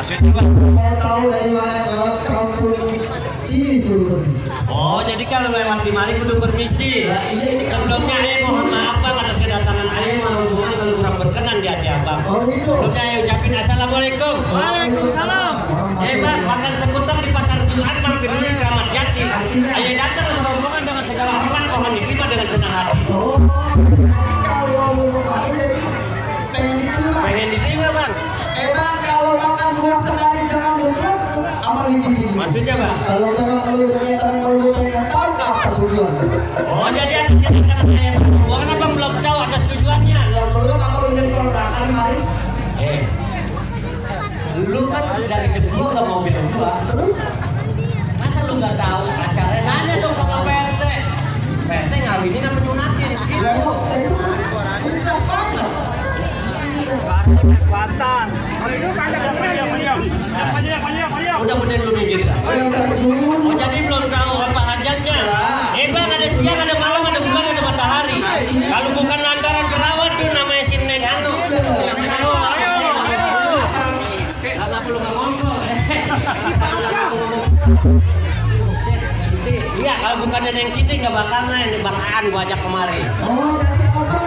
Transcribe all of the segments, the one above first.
Maksudnya Bang? Mau tahu dari mana lewat kampung sini dulu. Oh, jadi kalau lewat di mari kudu permisi. Sebelumnya Ayah mohon maaf Bang atas kedatangan Ayah, mohon kalau kurang berkenan di hati Abang. Oh gitu. Sebelumnya Ayah ucapin assalamualaikum. Waalaikumsalam. Bang, makan sekutang di pasar Jumat mampir dulu di Kramat Jati. Ayah datang ke rombongan dengan segala hormat, mohon diterima dengan senang hati. Oh, kalau mau makan jadi pengen diterima. Pengen diterima Bang? Emang kalau makan buah sendiri jangan duduk, apa di sini? Maksudnya Bang? Kalau memang lu ternyata kalau lu pengen tahu apa tujuan? Oh, jadi ada kedatangan Ayah bukan Abang belum tahu atas tujuannya. Yang belum apa lu jadi kalau makan mari? Lu kan dari kedua nggak mau bilang gua, terus masa lu nggak tahu acaranya? Nanya dong sama PRT. PRT ngawinin apa nyunatin? Ya kok, itu kan jelas banget. Kuatan. Kalau itu panjang. Mudah-mudahan lu mikir dah. Oh, jadi belum tahu apa hajatnya? Bang, ada siang, ada malam, ada bulan, ada matahari. Kalau bukan lantaran perawat tuh namanya si Neng Anu. Kenapa lu nggak ngomong? Iya, kalau bukan Neng Siti nggak bakal nih Bang Aan gua ajak kemari. Oh, berarti apa?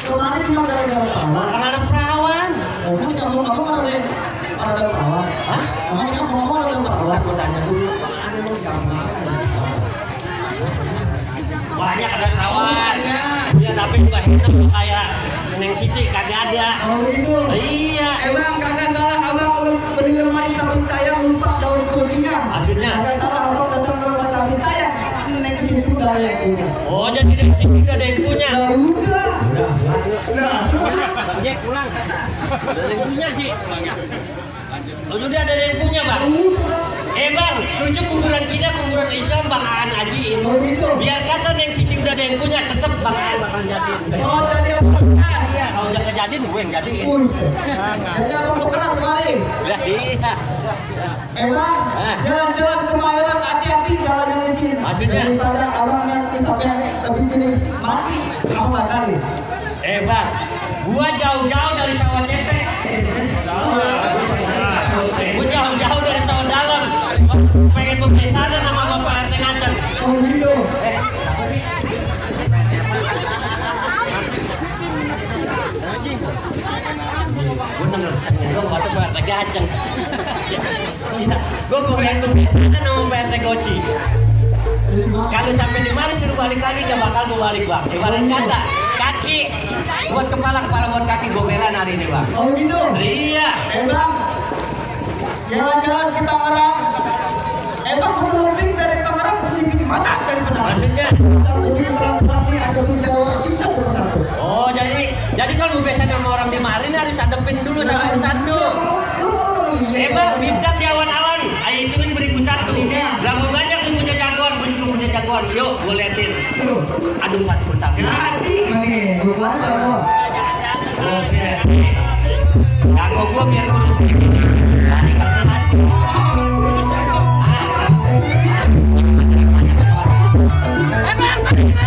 Kemarin cuma gara-gara perawan. Karena ada perawan. Oh, ini kamu ada perawan. Hah? Makanya kamu ngomong ada perawan. Aku tanya dulu. Banyak ada perawan. Iya, tapi juga enak kayak Neng Siti kagak ada. Oh, gitu. Iya. Emang kagak salah abang beli lemari tapi saya lupa daun kuningnya. Maksudnya? Kagak salah abang datang ke lemari tapi saya Neng Siti udah ada yang punya. Oh, jadi Neng Siti udah ada yang punya. Nah, udah. Udah. Bang Jack pulang. Ada yang punya sih. Oh, sudah ada yang punya Bang. Bang, tunjuk kuburan Cina, kuburan Islam Bang Aan ajiin. Oh, gitu. Biar kata Neng Siti udah ada yang punya, tetap Bang Aan bakal jadiin. Oh, jadi apa? Iya, kalau udah kejadian gue yang jadiin. Jadi apa keras kemarin? Lah iya. Emang jalan-jalan Kemayoran hati-hati jalan-jalan di sini. Maksudnya? Daripada abang nanti sampai tapi pilih mati apa kali? Bang, gua jauh-jauh dari sawah cepek. Gua jauh-jauh dari sawah dalam. Pengen pemeriksaan sama Bapak RT Ngaceng. Oh gitu. Gue denger cengnya dong, waktu Pak RT Ngaceng. Iya, gue pengen pemeriksaan sama Pak RT Goci. Kalau sampai di mari suruh balik lagi gak bakal mau balik Bang. Ibarat kata kaki buat kepala buat kaki gomelan hari ini Bang. Oh gitu. Iya. Emang jalan-jalan kita orang. Emang betul lebih dari Tangerang lebih mana dari Tangerang? Maksudnya? Sampai di terang-terang ini ada Jawa Cincang satu. Oh jadi kalau biasanya sama orang di mari ini harus adepin dulu satu. Bang, bintang di awan-awan. Ayo itu beribu satu. Berapa banyak tuh punya jagoan, punya jagoan. Yuk, gue liatin. Aduh satu persatu. Jadi, nih, bukan dong. Buset. Jago gue biar kurus. Tadi karena nasi. Bang,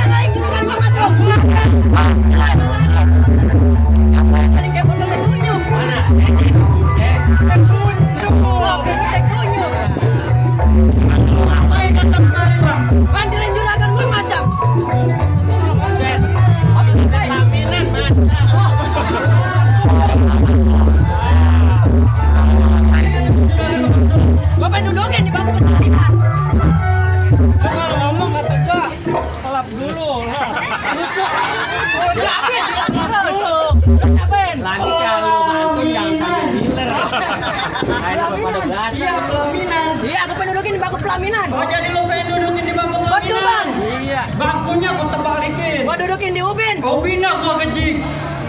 naik dulu kan gua masuk. Paling kayak botol teh kunyuk. Mana? Teh kunyuk. Apa yang kata kemarin, Bang? Bantuin juragan gua masak. Buset. Habis ngapain? Laminan masak. Gua pengen dudukin di bangku pesantren. Kalau ngomong kata gua kelap dulu. Ngapain? Lagi kalau mantu jangan sampai hiler. Kayak pada berasa. Iya, pelaminan. Iya, aku pengen dudukin di bangku pelaminan. Oh, jadi lu pengen dudukin di bangku pelaminan? Betul, Bang. Iya. Bangkunya gua terbalikin. Gua dudukin di ubin. Kau bina gua kejing.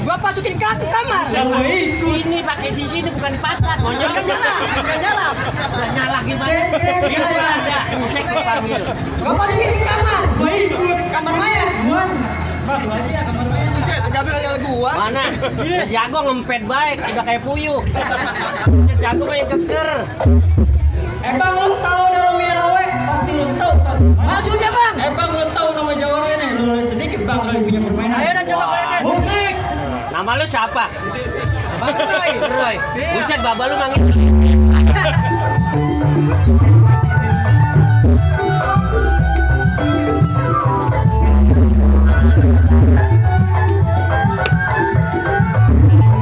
Gua masukin ke kamar. Siapa ikut? Ini pakai di sini bukan di pantat. Monyet Jangan nyala, jangan nyala. nyala gimana? Dia ada. Cek ke panggil. Gua masukin ke kamar. Gua ikut. Kamar mayat. Bang, gua aja kamar mayat. Mana? Sejago ngempet baik, udah kayak puyuh. Sejago mah yang keker. Bang, lu tahu nama Mirawe? Pasti lu tahu. Maksudnya, Bang? Bang, lu tahu nama Jawa ini? Lu sedikit Bang, lu punya permainan. Ayo dan coba kau liatin. Musik. Nama lu siapa? Bang Roy. Roy. Iya. Buset, baba lu mangit.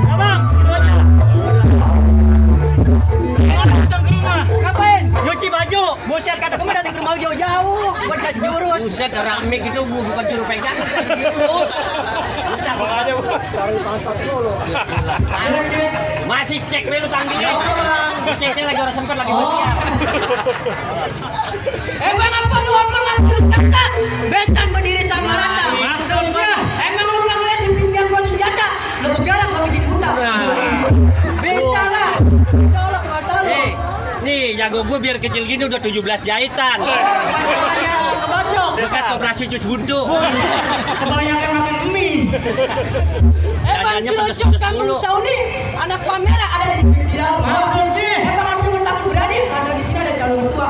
Abang, itu aja. Datang ke rumah. Ngapain? Nyuci baju. Buset, kata kamu datang ke rumah jauh-jauh buat kasih jurus. Buset, orang mik itu bukan suruh pegang. Masih cek dulu panggilnya orang. Ceknya lagi orang sempat lagi bertiar. Emang apa lu orang kata? Besan berdiri sama Randa. Maksudnya? Emang lu pernah lihat di pinjam gua senjata? Lu begalang kalau di pundak. Bisa lah. Colok nggak tolong. Nih, jago gue biar kecil gini udah 17 jahitan. Kebacok. Bekas koperasi cuci hundu. Kebanyakan makan mie. Emang Jajannya jelocok pedes-pedes kampung mulu. Sauni, anak pamela ada di dalam. Maksudnya? Emang aku mentak berani, ada di sini ada calon tua.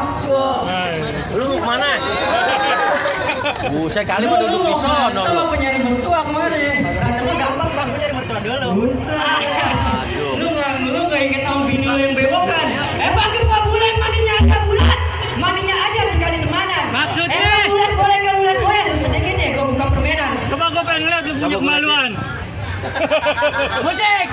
Lu mau kemana? Buset kali mau duduk di sono lu. Penyari mertua kemarin. Berantemnya gampang bang, gue dari mertua dulu. Lu nggak inget sama bini lu yang bewokan? Emang kita bulan maninya aja bulan, maninya aja menjadi semana. Maksudnya? Emang bulan boleh nggak bulan boleh, lu sedikit deh, gue buka permainan. Coba gue pengen lihat lu punya kemaluan. Musik.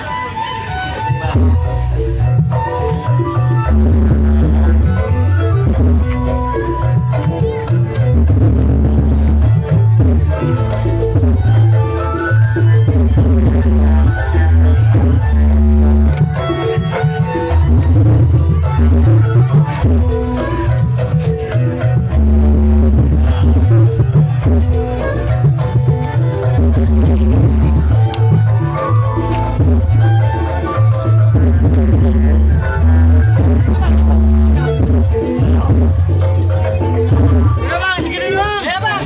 Ya bang, segitu doang. Ya bang,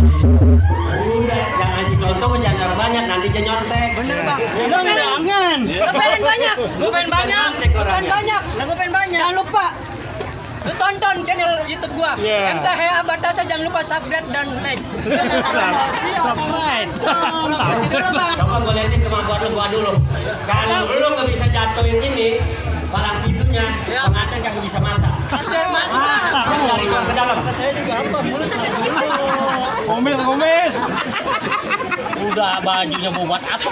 Udah, jangan ngasih contoh jangan banyak nanti dia nyontek. bener bang. Jangan. Lu pengen banyak, Gue pengen banyak. Nyontek pengen orangnya. banyak. Lah gue pengen banyak. Jangan lupa lu tonton channel YouTube gua. Yeah. MTH Batasa, jangan lupa subscribe dan like. Subscribe. Kasih dulu bang. Coba gue liatin kemampuan lu gua dulu. Kalau lu nggak bisa jatuhin ini, palang pintunya, Ya. pengantin kagak bisa masak. Kasih masuk. Kamu dari luar ke dalam. Saya juga apa? Mulut Komis. Udah bajunya mau buat apa?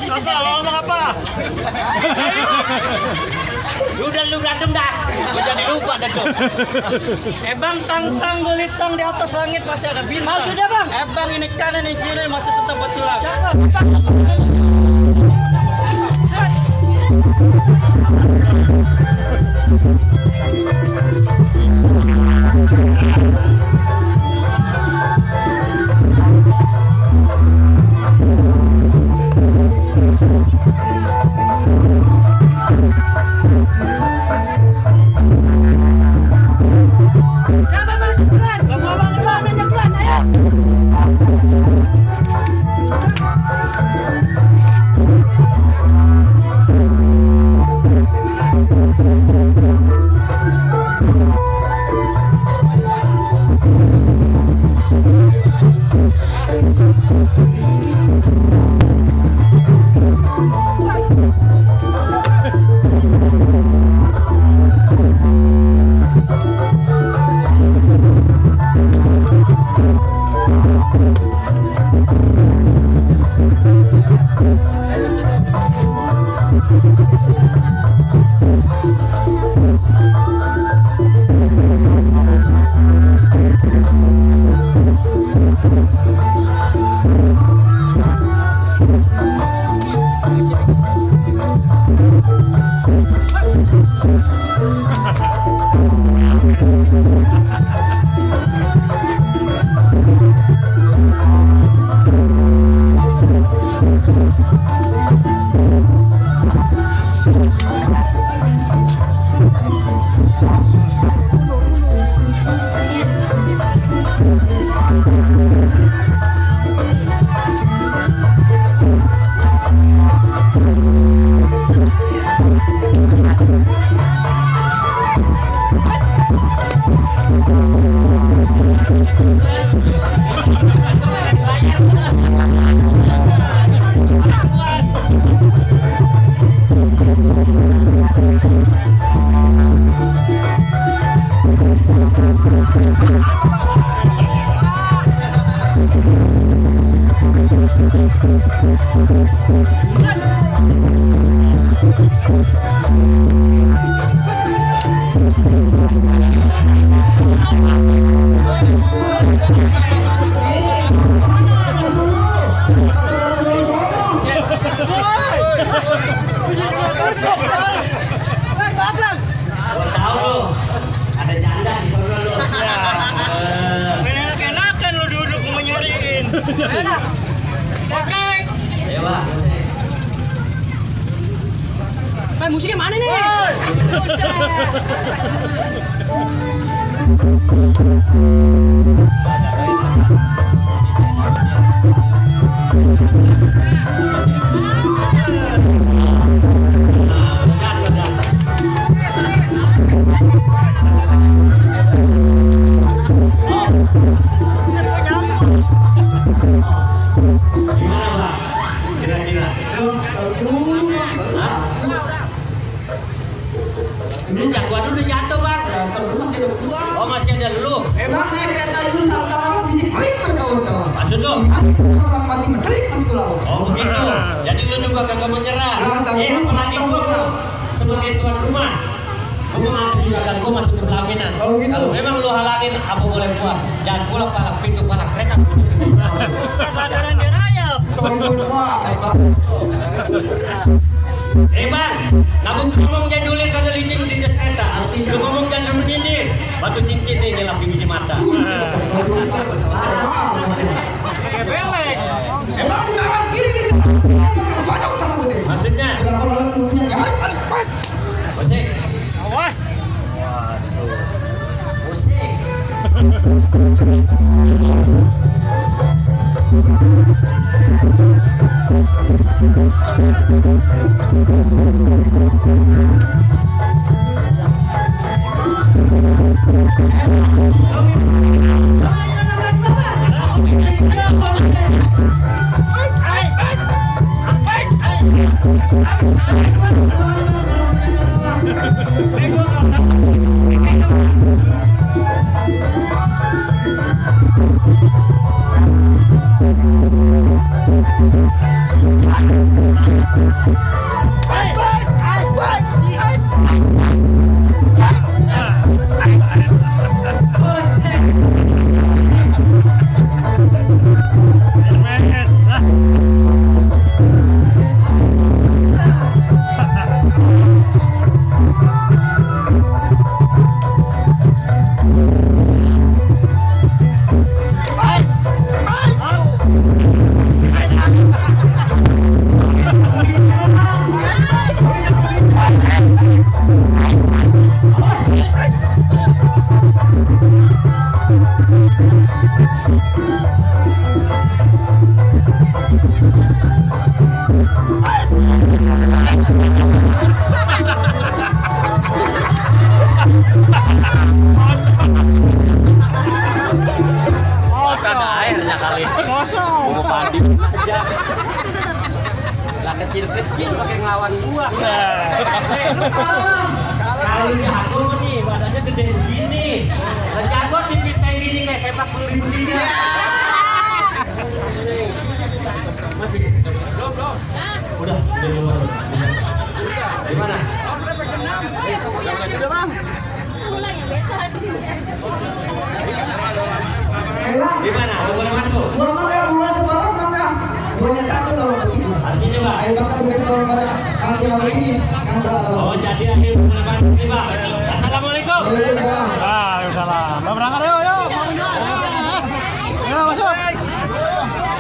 Apa? Lo ngomong apa? Udah lu berantem dah. Gua jadi lupa dah tuh. Bang, tang-tang gulitong di atas langit masih ada bintang. Maksudnya bang? Bang, ini kanan ini kiri masih tetap betulan. Siapa masuk bulan? Bulan, aja bulan, ayo. Thank you. Gua tahu lu. Ada janda di sana lu. Enak-enakan lu duduk mau nyariin. Oke. Dewa. Musiknya mana nih? Gimana, Bang? Kira-kira? Hah? Ini jagoan udah jatuh, Bang. Oh, masih ada lu. Bang, naik kereta dulu sama bisik balik berkawan-kawan. Maksud lu? Orang mati mentelik mati pulau. Oh, begitu. Jadi lu juga kagak menyerah. Apalagi gua sebagai tuan rumah. Gua mengatur juga kan gua masuk ke pelaminan. Oh, gitu. Kalau memang lu halangin, apa boleh buat? Jangan pulang palak pintu palak kereta. Sadaran dirayap. Bang, namun ngomong jandulir kagak licin di kereta. Lu ngomong jangan menyindir. Batu cincin ini lap di biji mata. Kayak belek. Bang, di kanan kiri nih. Banyak sama gue deh. Maksudnya, Berapa lalat punya ya? Pas. musik. Awas. Musik. Hermes. Ada airnya kali. Kosong. Gua mandi aja. Lah kecil-kecil pakai ngelawan gua. Kalau jago nih badannya gede gini. Lah jago dipisahin gini kayak sepak bulu. Masih. Belum. Udah luar. Gimana? Ulang yang biasa. Gimana? Lu boleh masuk? Gua mana gua sebarang mana? Guanya satu tahu. Artinya, Pak. Ayo bakal begitu mana? Kang dia ini. Kang Oh, jadi akhir boleh masuk nih, Pak. Assalamualaikum. Waalaikumsalam. Mau berangkat yuk, yuk. Yuk masuk.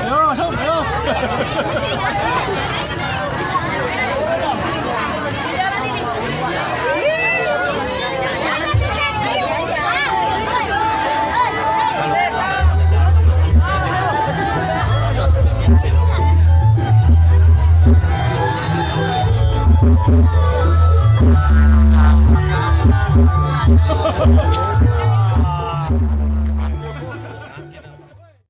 Yuk masuk, yuk. Thank you.